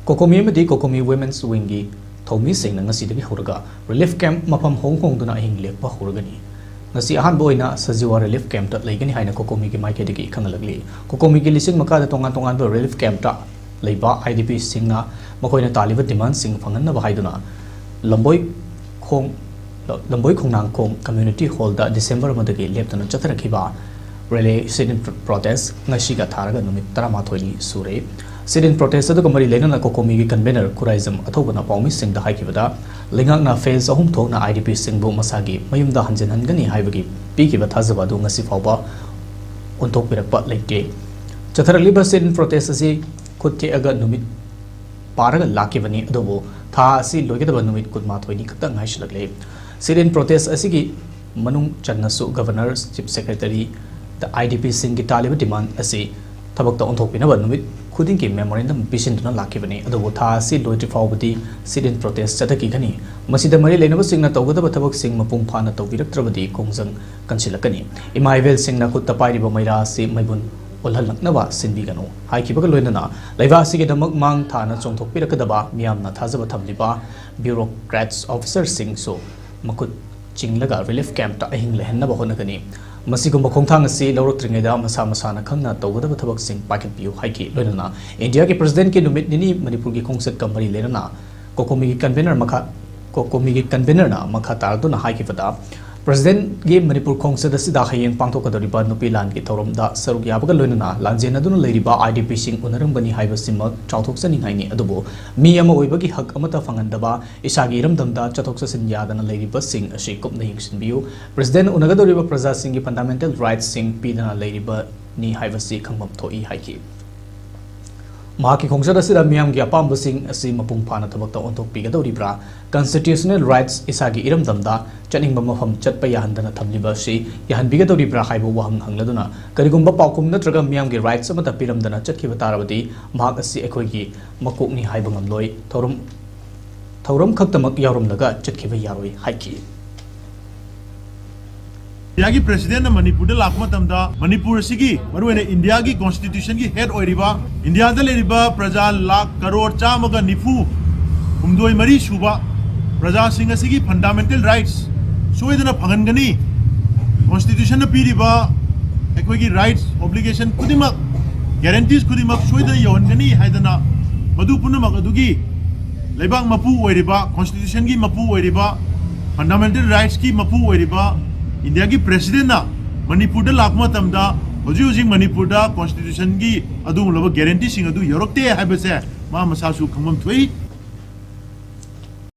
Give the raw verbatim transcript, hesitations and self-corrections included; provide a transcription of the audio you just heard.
ꯀꯣꯀꯣꯃꯤ ꯑꯃꯗꯤ ꯀꯣꯀꯣꯃꯤ Women's Wingꯒꯤ ꯊꯧꯃꯤꯁꯤꯡꯅ ꯉꯁꯤꯗꯒꯤ ꯍꯧꯔꯒ relief camp ꯃꯐꯝ ꯍꯣꯡ ꯍꯣꯡꯗꯨꯅ ꯑꯍꯤꯡ ꯂꯦꯛꯄ ꯍꯧꯔꯒꯅꯤ꯫ ꯉꯁꯤ ꯑꯍꯥꯟꯕ ꯑꯣꯏꯅ ꯁꯖꯤꯋꯥ relief campꯇ ꯂꯩꯒꯅꯤ ꯍꯥꯏꯅ ꯀꯣꯀꯣꯃꯤꯒꯤ ꯃꯥꯏꯀꯩꯗꯒꯤ ꯈꯪꯍꯜꯂꯛꯂꯤ꯫ ꯀꯣꯀꯣꯃꯤꯒꯤ ꯂꯤꯁꯤꯡ ꯃꯈꯥꯗ ꯇꯣꯉꯥꯟ ꯇꯣꯉꯥꯟꯕ relief campꯇ ꯂꯩꯕ IDPꯁꯤꯡꯅ ꯃꯈꯣꯏꯅ ꯇꯥꯜꯂꯤꯕ demandꯁꯤꯡ ꯐꯪꯍꯟꯅꯕ ꯍꯥꯏꯗꯨꯅ ꯂꯝꯕꯣꯏ ꯈꯣꯡ-, ꯂꯝꯕꯣꯏ ꯈꯣꯡꯅꯥꯡꯈꯣꯡ Community Hallꯗ December ꯑꯃꯗꯒꯤ ꯂꯦꯞꯇꯅ ꯆꯠꯊꯔꯛꯈꯤꯕ relay sit-in protest ꯉꯁꯤꯒ ꯊꯥꯔꯒ ꯅꯨꯃꯤꯠ ꯇꯔꯥꯃꯥꯊꯣꯏꯅꯤ ꯁꯨꯔꯦ꯫ Sit-in protest ꯑꯗꯨꯒ ꯃꯔꯤ ꯂꯩꯅꯅ ꯀꯣꯀꯣꯃꯤꯒꯤ convener ꯈꯨꯔꯥꯏꯖꯝ ꯑꯊꯧꯕꯅ ꯄꯥꯎꯃꯤꯁꯤꯡꯗ ꯍꯥꯏꯈꯤꯕꯗ, ꯂꯩꯉꯥꯛꯅ phase ꯑꯍꯨꯝ ꯊꯣꯛꯅ IDPꯁꯤꯡꯕꯨ ꯃꯁꯥꯒꯤ ꯃꯌꯨꯝꯗ ꯍꯟꯖꯤꯟꯍꯟꯒꯅꯤ ꯍꯥꯏꯕꯒꯤ ꯄꯤꯈꯤꯕ ꯊꯥꯖꯕ ꯑꯗꯨ ꯉꯁꯤ ꯐꯥꯎꯕ ꯑꯣꯟꯊꯣꯛꯄꯤꯔꯛꯄ ꯂꯩꯇꯦ꯫ ꯆꯠꯊꯔꯛꯂꯤꯕ sit-in protest ꯑꯁꯤ ꯈꯨꯠ ꯊꯦꯛꯑꯒ ꯅꯨꯃꯤꯠ ꯄꯥꯔꯒ ꯂꯥꯛꯈꯤꯕꯅꯤ, ꯑꯗꯨꯕꯨ ꯊꯥ ꯑꯁꯤ ꯂꯣꯏꯒꯗꯕ ꯅꯨꯃꯤꯠ ꯀꯨꯟꯃꯥꯊꯣꯏꯅꯤ ꯈꯛꯇ ꯉꯥꯏꯁꯤꯜꯂꯛꯂꯦ꯫ Sit-in protest ꯑꯁꯤꯒꯤ ꯃꯅꯨꯡ ꯆꯟꯅꯁꯨ Governor, Chief Secretary, IDPꯁꯤꯡꯒꯤ ꯇꯥꯜꯂꯤꯕ demand ꯑꯁꯤ ꯊꯕꯛꯇ ꯑꯣꯟꯊꯣꯛꯄꯤꯅꯕ ꯅꯨꯃꯤꯠ ꯈꯨꯗꯤꯡꯒꯤ memorandum ꯄꯤꯁꯤꯟꯗꯨꯅ ꯂꯥꯛꯈꯤꯕꯅꯤ꯫ ꯑꯗꯨꯕꯨ ꯊꯥ ꯑꯁꯤ ꯂꯣꯏꯗ꯭ꯔꯤ ꯐꯥꯎꯕꯗꯤ sit-in protest ꯆꯠꯊꯈꯤꯒꯅꯤ꯫ ꯃꯁꯤꯗ ꯃꯔꯤ ꯂꯩꯅꯕꯁꯤꯡꯅ ꯇꯧꯒꯗꯕ ꯊꯕꯛꯁꯤꯡ ꯃꯄꯨꯡ ꯐꯥꯅ ꯇꯧꯕꯤꯔꯛꯇ꯭ꯔꯕꯗꯤ ꯈꯣꯡꯖꯪ ꯀꯟꯁꯤꯜꯂꯛꯀꯅꯤ꯫ ꯏꯃꯥ ꯏꯕꯦꯜꯁꯤꯡꯅ ꯈꯨꯠꯇ ꯄꯥꯏꯔꯤꯕ ꯃꯩꯔꯥ ꯑꯁꯤ ꯃꯩꯕꯨꯟ ꯑꯣꯜꯍꯜꯂꯛꯅꯕ ꯁꯤꯟꯕꯤꯒꯅꯨ ꯍꯥꯏꯈꯤꯕꯒ ꯂꯣꯏꯅꯅ ꯂꯩꯕꯥꯛ ꯑꯁꯤꯒꯤꯗꯃꯛ ꯃꯥꯡ ꯊꯥꯅ ꯆꯣꯡꯊꯣꯛꯄꯤꯔꯛꯀꯗꯕ ꯃꯤꯌꯥꯝꯅ ꯊꯥꯖꯕ ꯊꯝꯂꯤꯕ bureaucrats officerꯁꯤꯡꯁꯨ ꯃꯈꯨꯠ ꯆꯤꯡꯂꯒ relief campꯇ ꯑꯍꯤꯡ ꯂꯩꯍꯟꯅꯕ ꯍꯣꯠꯅꯒꯅꯤ꯫ ꯃꯁꯤꯒꯨꯝꯕ ꯈꯣꯡꯊꯥꯡ ꯑꯁꯤ ꯂꯧꯔꯛꯇ꯭ꯔꯤꯉꯩꯗ ꯃꯁꯥ ꯃꯁꯥꯅ ꯈꯪꯅ ꯇꯧꯒꯗꯕ ꯊꯕꯛꯁꯤꯡ ꯄꯥꯏꯈꯠꯄꯤꯌꯨ ꯍꯥꯏꯈꯤ꯫ ꯂꯣꯏꯅꯅ ꯏꯟꯗꯤꯌꯥꯒꯤ Presidentꯀꯤ ꯅꯨꯃꯤꯠ ꯅꯤꯅꯤ ꯃꯅꯤꯄꯨꯔꯒꯤ ꯈꯣꯡꯆꯠꯀ ꯃꯔꯤ ꯂꯩꯅꯅ ꯀꯣꯀꯣꯃꯤꯒꯤ convener ꯃꯈꯥ, ꯀꯣꯀꯣꯃꯤꯒꯤ convenerꯅ ꯃꯈꯥ ꯇꯥꯔꯗꯨꯅ ꯍꯥꯏꯈꯤꯕꯗ, Presidentꯀꯤ ꯃꯅꯤꯄꯨꯔ ꯈꯣꯡꯆꯠ ꯑꯁꯤꯗ ꯍꯌꯦꯡ ꯄꯥꯡꯊꯣꯛꯀꯗꯧꯔꯤꯕ ꯅꯨꯄꯤ ꯂꯥꯟꯒꯤ ꯊꯧꯔꯝꯗ ꯁꯔꯨꯛ ꯌꯥꯕꯒ ꯂꯣꯏꯅꯅ ꯂꯥꯟꯖꯦꯟꯅꯗꯨꯅ ꯂꯩꯔꯤꯕ IDPꯁꯤꯡ ꯎꯅꯔꯝꯒꯅꯤ ꯍꯥꯏꯕꯁꯤꯃꯛ ꯆꯥꯎꯊꯣꯛꯆꯅꯤꯡꯉꯥꯏꯅꯤ꯫ ꯑꯗꯨꯕꯨ ꯃꯤ ꯑꯃ ꯑꯣꯏꯕꯒꯤ ꯍꯛ ꯑꯃꯠꯇ ꯐꯪꯍꯟꯗꯕ, ꯏꯁꯥꯒꯤ ꯏꯔꯝꯗꯝꯗ ꯆꯠꯊꯣꯛ ꯆꯠꯁꯤꯟ ꯌꯥꯗꯅ ꯂꯩꯔꯤꯕꯁꯤꯡ ꯑꯁꯤ ꯀꯨꯞꯅ ꯌꯦꯡꯁꯤꯟꯕꯤꯌꯨ꯫ Presidentꯅ ꯎꯅꯒꯗꯧꯔꯤꯕ ꯄ꯭ꯔꯖꯥꯁꯤꯡꯒꯤ fundamental rightsꯁꯤꯡ ꯄꯤꯗꯅ ꯂꯩꯔꯤꯕꯅꯤ ꯍꯥꯏꯕꯁꯤ ꯈꯪꯐꯝ ꯊꯣꯛꯏ ꯍꯥꯏꯈꯤ꯫ ꯃꯍꯥꯛꯀꯤ ꯈꯣꯡꯆꯠ ꯑꯁꯤꯗ ꯃꯤꯌꯥꯝꯒꯤ ꯑꯄꯥꯝꯕꯁꯤꯡ ꯑꯁꯤ ꯃꯄꯨꯡ ꯐꯥꯅ ꯊꯕꯛꯇ ꯑꯣꯟꯊꯣꯛꯄꯤꯒꯗꯧꯔꯤꯕ꯭ꯔꯥ? Constitutional rights, ꯏꯁꯥꯒꯤ ꯏꯔꯝꯗꯝꯗ ꯆꯠꯅꯤꯡꯕ ꯃꯐꯝ ꯆꯠꯄ ꯌꯥꯍꯟꯗꯅ ꯊꯝꯂꯤꯕ ꯑꯁꯤ ꯌꯥꯍꯟꯕꯤꯒꯗꯧꯔꯤꯕ꯭ꯔꯥ ꯍꯥꯏꯕ ꯋꯥꯍꯪ ꯍꯪꯂꯗꯨꯅ, ꯀꯔꯤꯒꯨꯝꯕ ꯄꯥꯎꯈꯨꯝ ꯅꯠꯇ꯭ꯔꯒ ꯃꯤꯌꯥꯝꯒꯤ rights ꯑꯃꯠꯇ ꯄꯤꯔꯝꯗꯅ ꯆꯠꯈꯤꯕ ꯇꯥꯔꯕꯗꯤ ꯃꯍꯥꯛ ꯑꯁꯤ ꯑꯩꯈꯣꯏꯒꯤ ꯃꯀꯣꯛꯅꯤ ꯍꯥꯏꯕ ꯉꯝꯂꯣꯏ꯫ ꯊꯧꯔꯝ, ꯊꯧꯔꯝ ꯈꯛꯇꯃꯛ ꯌꯥꯎꯔꯝꯂꯒ ꯆꯠꯈꯤꯕ ꯌꯥꯔꯣꯏ ꯍꯥꯏꯈꯤ꯫ ꯏꯟꯗꯤꯌꯥꯒꯤ ꯄ꯭ꯔꯦꯁꯤꯗꯦꯟꯅ ꯃꯅꯤꯄꯨꯔꯗ ꯂꯥꯛꯄ ꯃꯇꯝꯗ ꯃꯅꯤꯄꯨꯔ ꯑꯁꯤꯒꯤ, ꯃꯔꯨꯑꯣꯏꯅ ꯏꯟꯗꯤꯌꯥꯒꯤ ꯀꯣꯟꯁꯇꯤꯇ꯭ꯌꯨꯁꯟꯒꯤ ꯍꯦꯗ ꯑꯣꯏꯔꯤꯕ, ꯏꯟꯗꯤꯌꯥꯗ ꯂꯩꯔꯤꯕ ꯄ꯭ꯔꯖꯥ ꯂꯥꯈ ꯀꯔꯣꯔ ꯆꯥꯝꯃꯒ ꯅꯤꯐꯨ ꯍꯨꯝꯗꯣꯏ ꯃꯔꯤ ꯁꯨꯕ ꯄ꯭ꯔꯖꯥꯁꯤꯡ ꯑꯁꯤꯒꯤ ꯐꯟꯗꯥꯃꯦꯟꯇꯦꯜ ꯔꯥꯏꯠꯁ ꯁꯣꯏꯗꯅ ꯐꯪꯍꯟꯒꯅꯤ꯫ ꯀꯣꯟꯁꯇꯤꯇ꯭ꯌꯨꯁꯟꯅ ꯄꯤꯔꯤꯕ ꯑꯩꯈꯣꯏꯒꯤ ꯔꯥꯏꯠꯁ, ꯑꯣꯕ꯭ꯂꯤꯒꯦꯁꯟ ꯈꯨꯗꯤꯡꯃꯛ, ꯒꯦꯔꯦꯟꯇꯤꯁ ꯈꯨꯗꯤꯡꯃꯛ ꯁꯣꯏꯗꯅ ꯌꯧꯍꯟꯒꯅꯤ ꯍꯥꯏꯗꯅ, ꯃꯗꯨ ꯄꯨꯝꯅꯃꯛ ꯑꯗꯨꯒꯤ ꯂꯩꯕꯥꯛ ꯃꯄꯨ ꯑꯣꯏꯔꯤꯕ, ꯀꯣꯟꯁꯇꯤꯇ꯭ꯌꯨꯁꯟꯒꯤ ꯃꯄꯨ ꯑꯣꯏꯔꯤꯕ, ꯐꯟꯗꯥꯃꯦꯟꯇꯦꯜ ꯔꯥꯏꯠꯁꯀꯤ ꯃꯄꯨ ꯑꯣꯏꯔꯤꯕ ꯏꯟꯗꯤꯌꯥꯒꯤ ꯄ꯭ꯔꯦꯁꯤꯗꯦꯟꯅ ꯃꯅꯤꯄꯨꯔꯗ ꯂꯥꯛꯄ ꯃꯇꯝꯗ ꯍꯧꯖꯤꯛ ꯍꯧꯖꯤꯛ ꯃꯅꯤꯄꯨꯔꯗ ꯀꯣꯟꯁꯇꯤꯇ꯭ꯌꯨꯁꯟꯒꯤ ꯑꯗꯨꯒꯨꯝꯂꯕ ꯒꯦꯔꯦꯟꯇꯤꯁꯤꯡ ꯑꯗꯨ ꯌꯧꯔꯛꯇꯦ ꯍꯥꯏꯕꯁꯦ ꯃꯥ ꯃꯁꯥꯁꯨ ꯈꯪꯐꯝ ꯊꯣꯛꯏ꯫